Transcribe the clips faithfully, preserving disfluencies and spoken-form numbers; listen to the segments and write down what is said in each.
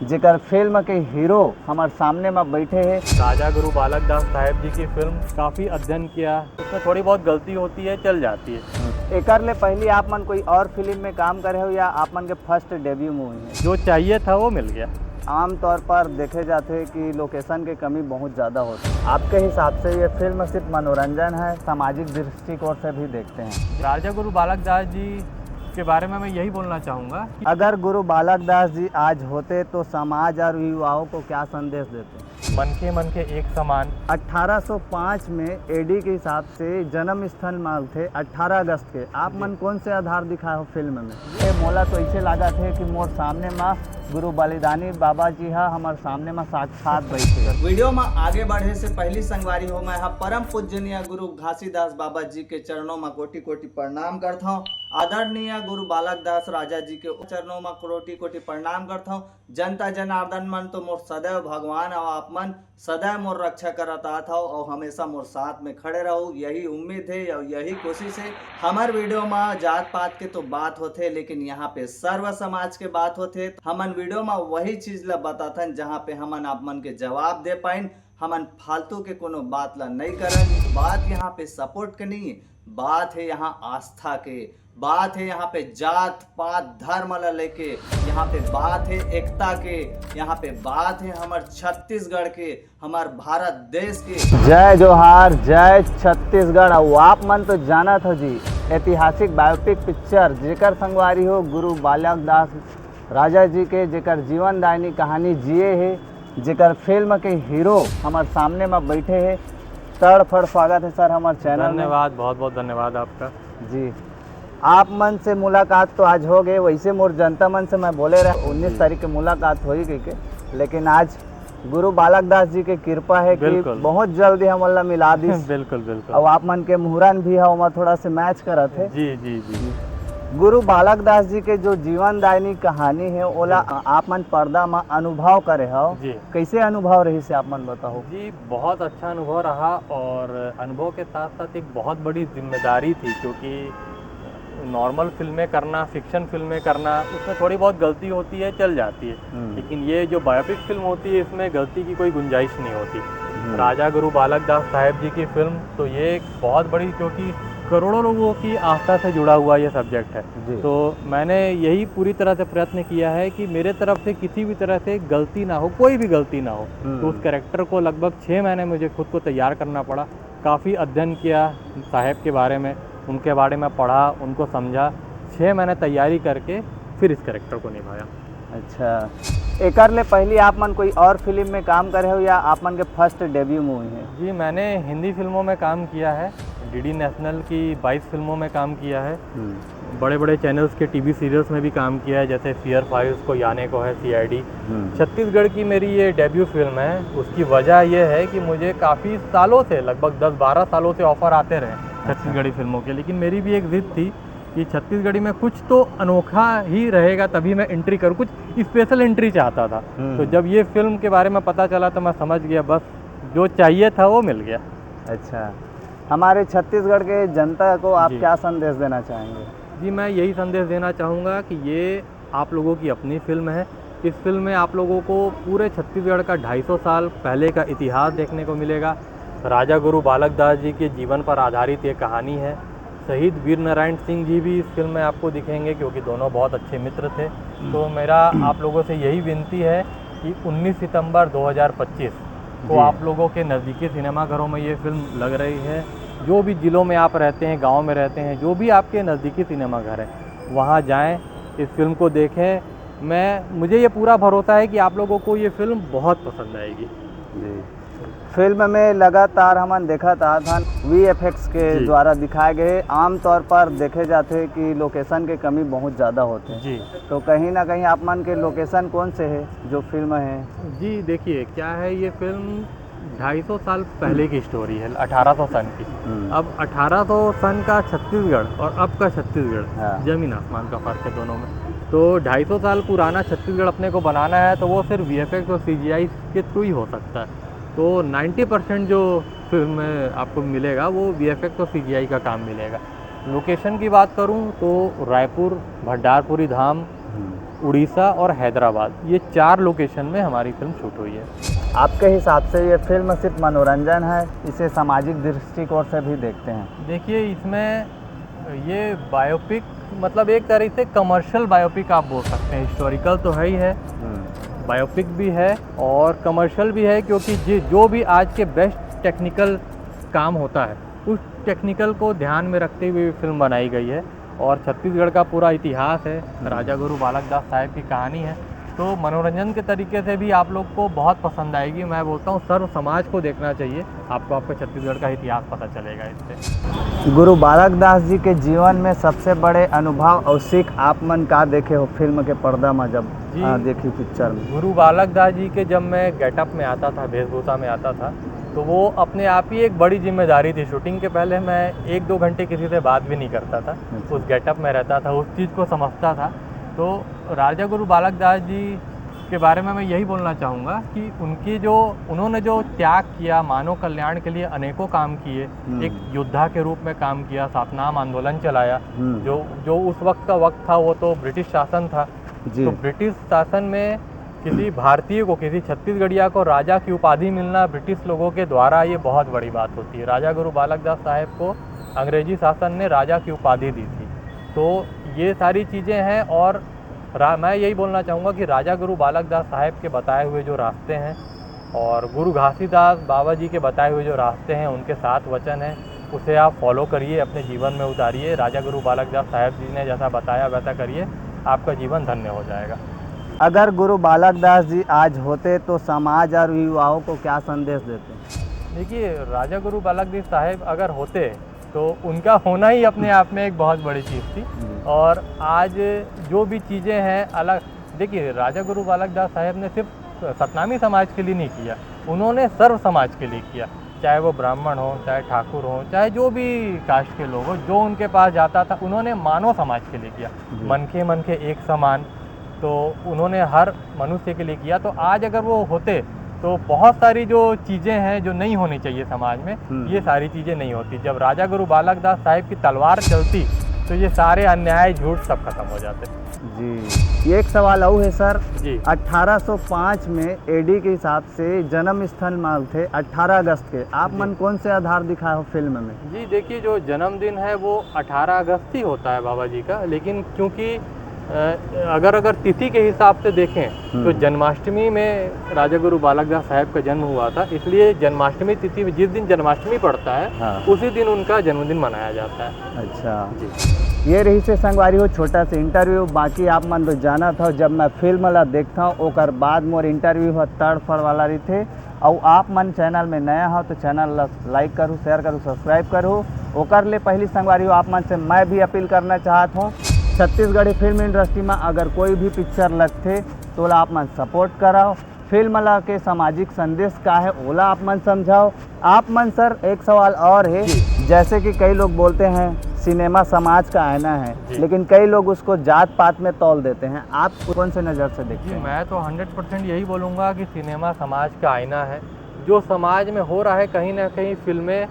जेकर फिल्म के हीरो हमार सामने में बैठे हैं। राजा गुरु बालक दास साहेब जी की फिल्म काफ़ी अध्ययन किया, उसमें थोड़ी बहुत गलती होती है, चल जाती है। एकर ले पहली आप मन कोई और फिल्म में काम करे हो या आप मन के फर्स्ट डेब्यू मूवी है? जो चाहिए था वो मिल गया। आमतौर पर देखे जाते हैं कि लोकेशन के कमी बहुत ज़्यादा होती है। आपके हिसाब से ये फिल्म सिर्फ मनोरंजन है, सामाजिक दृष्टिकोण से भी देखते हैं? राजा गुरु बालक दास जी के बारे में मैं यही बोलना चाहूँगा कि अगर गुरु बालक दास जी आज होते तो समाज और युवाओं को क्या संदेश देते? मन के मन के एक समान। अठारह सौ पाँच में एडी के हिसाब से जन्म स्थल मानथे अठारह अगस्त के। आप मन कौन से आधार दिखाए हो फिल्म में? ये मोला तो ऐसे लगा थे कि मोर सामने माँ गुरु बलिदानी बाबा जी हा हमारे सामने माँ साक्षात बैठे। वीडियो में आगे बढ़े से पहली संगवारी हो, मैं हा परम पूजनीय गुरु घासीदास बाबा जी के चरणों में कोटि कोटि प्रणाम करता हूँ। आदरणीय गुरु बालक दास राजा जी के चरणों में कोटि कोटि प्रणाम करता हूँ। जनता जनार्दन मन तो मोर सदैव भगवान अउ आप मन सदैव मोर रक्षा करत आत हव अउ हमेशा मोर साथ में खड़े रहू, यही उम्मीद है अउ यही कोशिश है। हमर वीडियो में जात पात के तो बात होथे, लेकिन यहाँ पे सर्व समाज के बात होथे। हमन वीडियो में वही चीज ला बताथन जहाँ पे हमन आप मन के जवाब दे पाइन। हमन फालतू के कोनो बात ला नहीं करन। बात यहाँ पे सपोर्ट के नहीं है, बात है यहाँ आस्था के, बात है यहाँ पे जात पात धर्म ला लेके, यहाँ पे बात है एकता के, यहाँ पे बात है हमर छत्तीसगढ़ के, हमर भारत देश के। जय जोहार, जय छत्तीसगढ़। अउ आप मन तो जानत हो जी, ऐतिहासिक बायोपिक पिक्चर जेकर संगवारी हो गुरु बालक दास राजा जी के, जेकर जीवन दायनी कहानी जिए हे, जेकर फिल्म के हीरो हमर सामने में बैठे हे, तड़फड़ स्वागत है सर हमर चैनल में। धन्यवाद, बहुत बहुत धन्यवाद आपका। जी, आप मन से मुलाकात तो आज हो गए, वैसे मोर जनता मन से मैं बोले रहे उन्नीस तारीख के मुलाकात होई कह के, लेकिन आज गुरु बालक दास जी के कृपा है कि बिल्कुल। बहुत जल्दी हमन ला मिला दिस। बिल्कुल, बिल्कुल। अब आप मन के मुहरन भी है, ओमा थोड़ा से मैच करत है। जी, जी, जी। गुरु बालक दास जी के जो जीवन दायनी कहानी है, ओला जी। आप मन पर्दा में अनुभव करे हव। जी। कैसे अनुभव रही से आप मन बताओ? जी, बहुत अच्छा अनुभव रहा और अनुभव के साथ-साथ एक बहुत बड़ी जिम्मेदारी थी, क्योंकि नॉर्मल फिल्में करना, फिक्शन फिल्में करना, उसमें थोड़ी बहुत गलती होती है, चल जाती है। हम्म। लेकिन ये जो बायोपिक फिल्म होती है, इसमें गलती की कोई गुंजाइश नहीं होती। हम्म। राजा गुरु बालक दास साहेब जी की फिल्म, तो ये एक बहुत बड़ी, क्योंकि करोड़ों लोगों की आस्था से जुड़ा हुआ ये सब्जेक्ट है। जी। तो मैंने यही पूरी तरह से प्रयत्न किया है कि मेरे तरफ से किसी भी तरह से गलती ना हो, कोई भी गलती ना हो। हम्म। तो उस कैरेक्टर को लगभग छः महीने मुझे खुद को तैयार करना पड़ा। काफ़ी अध्ययन किया साहेब के बारे में, उनके बारे में पढ़ा, उनको समझा। छः महीने तैयारी करके फिर इस कैरेक्टर को निभाया। अच्छा, एकर ले पहली आप मन कोई और फिल्म में काम करे हो या आप मन के फर्स्ट डेब्यू मूवी है? जी, मैंने हिंदी फिल्मों में काम किया है, डीडी नेशनल की बाईस फिल्मों में काम किया है। हम्म। बड़े-बड़े चैनल्स के टीवी सीरियल्स में भी काम किया है, जैसे फियर फाइव को, याने को है, सीआईडी। हम्म। छत्तीसगढ़ की मेरी ये डेब्यू फिल्म है। उसकी वजह ये है कि मुझे काफ़ी सालों से, लगभग दस बारह सालों से ऑफर आते रहे अच्छा। छत्तीसगढ़ी फिल्मों के, लेकिन मेरी भी एक ज़िद थी कि छत्तीसगढ़ी में कुछ तो अनोखा ही रहेगा, तभी मैं एंट्री करूँ। कुछ स्पेशल एंट्री चाहता था। हम्म। तो जब ये फिल्म के बारे में पता चला तो मैं समझ गया, बस जो चाहिए था वो मिल गया। अच्छा, हमारे छत्तीसगढ़ के जनता को आप जी। क्या संदेश देना चाहेंगे? जी, मैं यही संदेश देना चाहूँगा कि ये आप लोगों की अपनी फिल्म है। इस फिल्म में आप लोगों को पूरे छत्तीसगढ़ का ढाई सौ साल पहले का इतिहास देखने को मिलेगा। राजा गुरु बालक दास जी के जीवन पर आधारित ये कहानी है। शहीद वीर नारायण सिंह जी भी इस फिल्म में आपको दिखेंगे, क्योंकि दोनों बहुत अच्छे मित्र थे। तो मेरा आप लोगों से यही विनती है कि उन्नीस सितंबर दो हज़ार पच्चीस को जी। आप लोगों के नज़दीकी सिनेमाघरों में ये फिल्म लग रही है। जो भी ज़िलों में आप रहते हैं, गाँव में रहते हैं, जो भी आपके नज़दीकी सिनेमाघर है, वहाँ जाएँ, इस फिल्म को देखें। मैं, मुझे ये पूरा भरोसा है कि आप लोगों को ये फिल्म बहुत पसंद आएगी। जी। फिल्म में लगातार हमन देखत आत हन, वीएफएक्स के जी। द्वारा दिखाए गए। आमतौर पर देखे जाथे कि लोकेशन के कमी बहुत ज़्यादा होथे। जी। तो कहीं ना कहीं आप मन के लोकेशन कौन से है जो फिल्म है? जी, देखिए, क्या है, ये फिल्म ढाई सौ साल पहले की स्टोरी है, अठारह सौ सन की। हम्म। अब अठारह सौ सन का छत्तीसगढ़ और अब का छत्तीसगढ़, हाँ। जमीन आसमान का फ़र्क है दोनों में। तो ढाई सौ साल पुराना छत्तीसगढ़ अपने को बनाना है, तो वो सिर्फ वीएफएक्स और सीजीआई के थ्रू ही हो सकता है। तो नाइंटी परसेंट जो फिल्म में आपको मिलेगा, वो वीएफएक्स और सीजीआई का काम मिलेगा। लोकेशन की बात करूँ तो रायपुर, भंडारपुरी धाम, हम्म। उड़ीसा और हैदराबाद, ये चार लोकेशन में हमारी फिल्म शूट हुई है। आपके हिसाब से ये फिल्म सिर्फ मनोरंजन है, इसे सामाजिक दृष्टिकोण से भी देखते हैं? देखिए, इसमें ये बायोपिक, मतलब, एक तरह से कमर्शियल बायोपिक आप बोल सकते हैं। हिस्टोरिकल तो है ही है, बायोपिक भी है और कमर्शियल भी है, क्योंकि जे जो भी आज के बेस्ट टेक्निकल काम होता है, उस टेक्निकल को ध्यान में रखते हुए फिल्म बनाई गई है। और छत्तीसगढ़ का पूरा इतिहास है, राजा गुरु बालक दास साहेब की कहानी है। तो मनोरंजन के तरीके से भी आप लोग को बहुत पसंद आएगी। मैं बोलता हूँ, सर्व समाज को देखना चाहिए, आपको आपके छत्तीसगढ़ का इतिहास पता चलेगा इससे। गुरु बालक दास जी के जीवन में सबसे बड़े अनुभव और सीख आप मन का देखे हो फिल्म के पर्दा में जब जी। आ, देखी पिक्चर में? गुरु बालक दास जी के जब मैं गेटअप में आता था, वेशभूषा में आता था, तो वो अपने आप ही एक बड़ी जिम्मेदारी थी। शूटिंग के पहले मैं एक दो घंटे किसी से बात भी नहीं करता था, उस गेटअप में रहता था, उस चीज़ को समझता था। तो राजा गुरु बालक दास जी के बारे में मैं यही बोलना चाहूँगा कि उनकी जो उन्होंने जो त्याग किया, मानव कल्याण के लिए अनेकों काम किए। एक योद्धा के रूप में काम किया, सतनाम आंदोलन चलाया। हम्म। जो जो उस वक्त का वक्त था, वो तो ब्रिटिश शासन था। जी। तो ब्रिटिश शासन में किसी भारतीय को, किसी छत्तीसगढ़िया को राजा की उपाधि मिलना ब्रिटिश लोगों के द्वारा, ये बहुत बड़ी बात होती है। राजा गुरु बालक दास साहेब को अंग्रेजी शासन ने राजा की उपाधि दी थी। तो ये सारी चीज़ें हैं। और रा, मैं यही बोलना चाहूँगा कि राजा गुरु बालक दास साहेब के बताए हुए जो रास्ते हैं और गुरु घासीदास बाबा जी के बताए हुए जो रास्ते हैं, उनके सात वचन हैं, उसे आप फॉलो करिए, अपने जीवन में उतारिए। राजा गुरु बालक दास साहेब जी ने जैसा बताया, वैसा करिए, आपका जीवन धन्य हो जाएगा। अगर गुरु बालक दास जी आज होते तो समाज और युवाओं को क्या संदेश देते? देखिए, राजा गुरु बालक दास साहेब अगर होते तो उनका होना ही अपने आप में एक बहुत बड़ी चीज़ थी। और आज जो भी चीज़ें हैं अलग, देखिए, राजा गुरु बालक दास साहेब ने सिर्फ सतनामी समाज के लिए नहीं किया, उन्होंने सर्व समाज के लिए किया। चाहे वो ब्राह्मण हो, चाहे ठाकुर हो, चाहे जो भी कास्ट के लोग हो, जो उनके पास जाता था, उन्होंने मानव समाज के लिए किया। मनखे मनखे एक समान, तो उन्होंने हर मनुष्य के लिए किया। तो आज अगर वो होते तो बहुत सारी जो चीज़ें हैं जो नहीं होनी चाहिए समाज में, ये सारी चीज़ें नहीं होती। जब राजा गुरु बालक दास साहेब की तलवार चलती तो ये सारे अन्याय, झूठ सब खत्म हो जाते। जी, एक सवाल और है सर। जी। अठारह सौ पाँच में एडी के हिसाब से जन्म स्थल मानते अठारह अगस्त के, आप मन कौन से आधार दिखाए हो फिल्म में? जी, देखिए, जो जन्मदिन है वो अठारह अगस्त ही होता है बाबा जी का, लेकिन क्योंकि अ, अगर अगर तिथि के हिसाब से देखें तो जन्माष्टमी में राजा गुरु बालक दास साहेब का जन्म हुआ था, इसलिए जन्माष्टमी तिथि में, जिस दिन जन्माष्टमी पड़ता है, हाँ। उसी दिन उनका जन्मदिन मनाया जाता है। अच्छा, जी। ये रहिसे संगवारी हो छोटा सा इंटरव्यू। बाकी आप मन तो जानत हो, जब मैं फिल्म ला देखता हूँ, ओकर बाद मोर इंटरव्यू ह तड़फड़ वाला रहिथे। और आप मन चैनल में नया हो तो चैनल ला लाइक करू, शेयर करू, सब्सक्राइब करू। ओकर ले पहली संगवारी हो, आप मन से मैं भी अपील करना चाहत हूँ, छत्तीसगढ़ी फिल्म इंडस्ट्री में अगर कोई भी पिक्चर लगथे तो ओला आप मन सपोर्ट कराओ। फिल्म ला के सामाजिक संदेश का है, ओला आप मन समझाओ। आप मन सर, एक सवाल और है, जैसे कि कई लोग बोलते हैं सिनेमा समाज का आईना है, लेकिन कई लोग उसको जात पात में तौल देते हैं, आप कौन से नज़र से देखते जी, हैं? मैं तो हंड्रेड परसेंट यही बोलूँगा कि सिनेमा समाज का आईना है। जो समाज में हो रहा है, कहीं ना कहीं फिल्में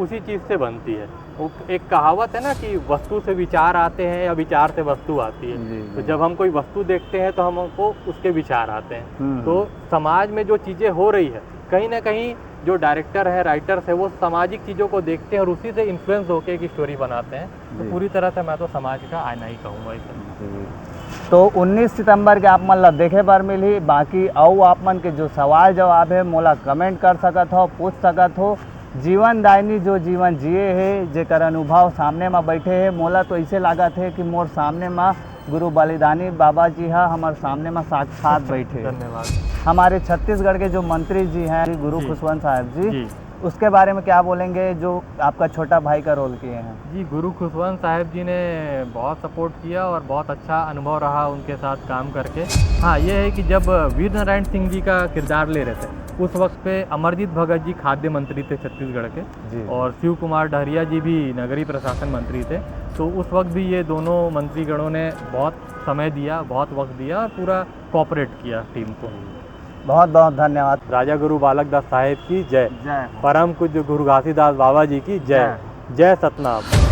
उसी चीज़ से बनती है। वो एक कहावत है ना कि वस्तु से विचार आते हैं या विचार से वस्तु आती है। जी, तो जी। जब हम कोई वस्तु देखते हैं तो हमको उसके विचार आते हैं। हम्म। तो समाज में जो चीज़ें हो रही है, कहीं ना कहीं जो डायरेक्टर है, राइटर्स है, वो सामाजिक चीज़ों को देखते हैं और उसी से इन्फ्लुएंस होकर एक स्टोरी बनाते हैं। तो जी। पूरी तरह से मैं तो समाज का आईना ही कहूँगा इसे। तो उन्नीस सितंबर के आप मन ला देखे बर मिलही। बाकी अउ आप मन के जो सवाल जवाब है, मोला कमेंट कर सकत हो, पूछ सकत हो। जीवन दायनी जो जीवन जिए हे, जेकर अनुभव सामने मा बैठे हे, मोला तो ऐसे लागत हे कि मोर सामने मा गुरु बलिदानी बाबा जी हा हमर सामने मा साक्षात बैठे। धन्यवाद। हमारे छत्तीसगढ़ के जो मंत्री जी हैं, गुरु जी। खुशवंत साहब जी, जी। उसके बारे में क्या बोलेंगे जो आपका छोटा भाई का रोल किए हैं? जी, गुरु खुशवंत साहब जी ने बहुत सपोर्ट किया और बहुत अच्छा अनुभव रहा उनके साथ काम करके। हाँ, ये है कि जब वीर नारायण सिंह जी का किरदार ले रहे थे, उस वक्त पे अमरजीत भगत जी खाद्य मंत्री थे छत्तीसगढ़ के, जी। और शिव कुमार डहरिया जी भी नगरीय प्रशासन मंत्री थे। तो उस वक्त भी ये दोनों मंत्रीगणों ने बहुत समय दिया, बहुत वक्त दिया और पूरा कोऑपरेट किया टीम को। बहुत बहुत धन्यवाद। राजा गुरु बालक दास साहेब की जय। जय हो। परम पूज्य गुरु घासीदास बाबा जी की जय। जय सतनाम।